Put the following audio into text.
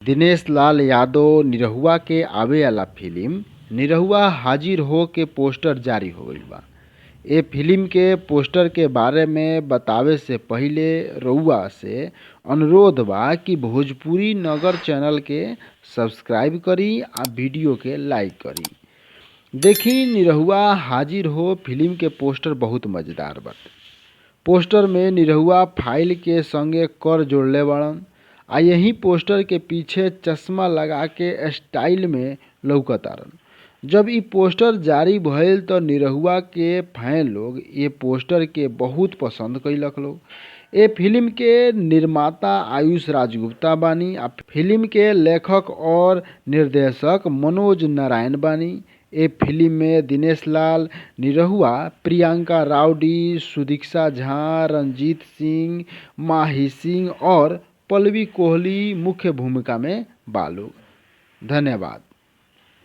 दिनेश लाल यादव निरहुआ के आवे वाला फिल्म निरहुआ हाजिर हो के पोस्टर जारी हो गईल बा। ए फिल्म के पोस्टर के बारे में बतावे से पहिले रउआ से अनुरोध बा कि भोजपुरी नगर चैनल के सब्सक्राइब करी आ वीडियो के लाइक करी। देखी निरहुआ हाजिर हो फिल्म के पोस्टर बहुत मजेदार बाटे। पोस्टर में निरहुआ फाइल के संगे कर जोड़ले बाड़न आ यही पोस्टर के पीछे चश्मा लगा के स्टाइल में लउकतारन। जब इ पोस्टर जारी भइल त निरहुआ के फैन लोग ए पोस्टर के बहुत पसंद कइलक लोग। ए फिल्म के निर्माता आयुष राज गुप्ता बानी आ फिल्म के लेखक और निर्देशक मनोज नारायण बानी। ए फिल्म में दिनेश लाल निरहुआ, प्रियंका राउडी, सुदीक्षा झा, रंजीत सिंह, माही सिंह और पल्लवी कोहली मुख्य भूमिका में बा लोग। धन्यवाद।